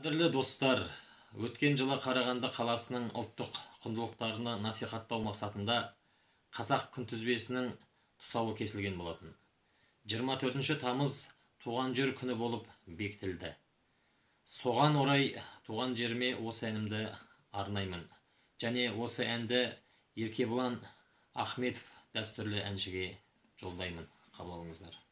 Қадірлі достар, өткен жылы Қарағанды қаласының ұлттық құндылықтарына насихаттау мақсатында қазақ күнтізбесінің тұсауы кесілген болатын. 24 тамыз туған жер күні болып бекітілді. Соған орай туған жеріме осы әнімді арнаймын. Және осы әнді Еркебұлан Ахметов дәстүрлі әншіге жолдаймын. Қабыл алыңыздар.